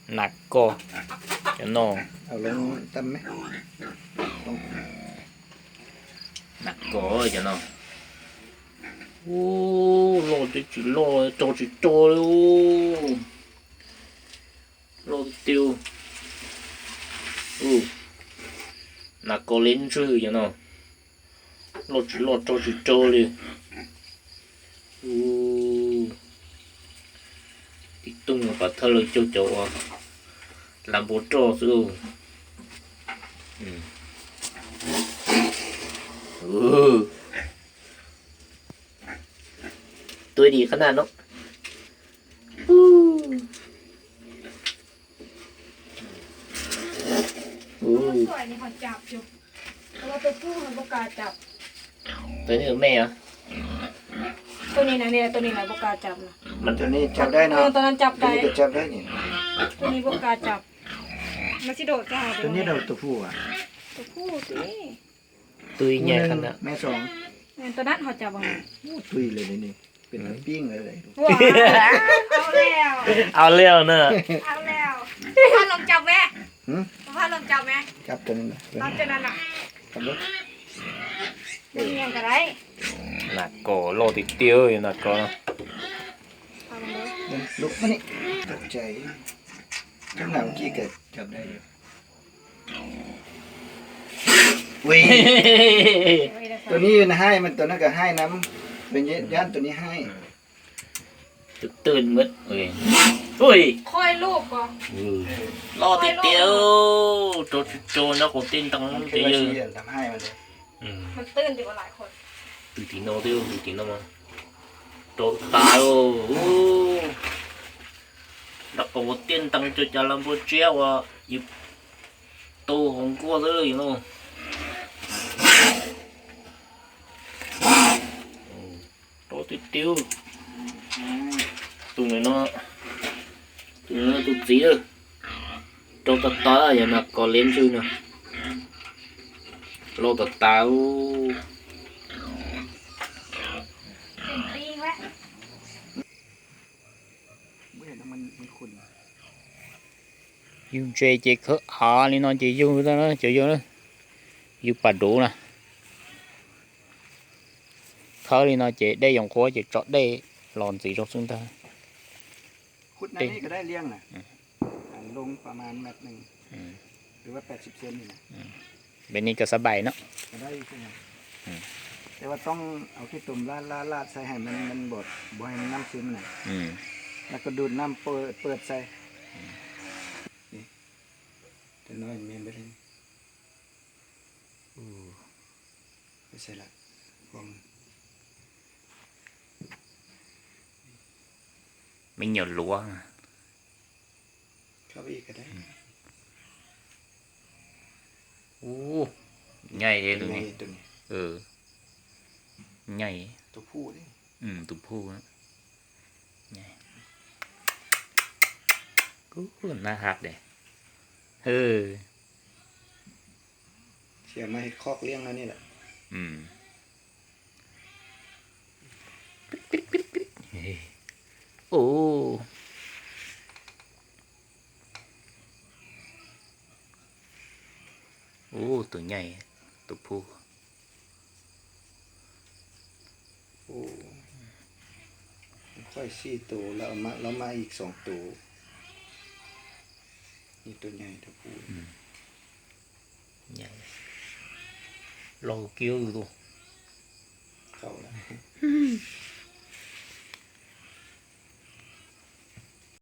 Nas kos cov no. Nas kos cov no. Ub, loj twb tsis loj, rog tsis rog li. Loj tiag tiag. Nas kos liab ntswg cov no. Loj tsis loj, rog tsis rog li. Tib tug pas thawj lawv cog cov uas lav npua roj xwb. Tua ib qhab naj no. Tus nej me os. Tus nej na, tus nej na, tus nej cab dai no. Tus nej cab dai. Tus nej dau tus phu a. Tus phu tib. Tui nyai qhab naj. Tus nab ho cab. Tui lawm li ni. Peb pib lawm. Au liam na. Pha loo cab me. Pha loo cab me. Cab tus nej na. Nas kos loj tiag tiag, nas kos no. Lub ni. Cab na, ua kij kawm cab dai. Tus nej na haij mas tus no kuj haij na. Tus yab tus nej haij. Tus twg muab. Ui, loj tiag tiag, rau tsis rau nyob qaum tej ntoo ces yog. Tus tim no twb tus tim no mas rau tas. Nyob qaum tej ntoo cov cas los npua tsiab uas yus tu hauv nkuaj xwb no. Rau tiag tiag. Tus no, tus no tus txiv lawm. Rau tas tas, yog nas kos liab ntswg no. Loj tas tas. Yug ntses ces khawb av li no ces yug, cov yug, yug pas duv na. Khawb li no ces dej yoo qhuav ces tso dej los ntxiv zoo xwb ntag. Pem ni kos xab npais no. Me nyuam luav. Ub, nyaij li lub ni. Nyaij. Tus phuj. Nab has de. Ub, tus nyaij, tus phuj. Qhov ib tus, lawv mas ib xoom tus. Ib tus nyaij tus phuj. Los kiag tus.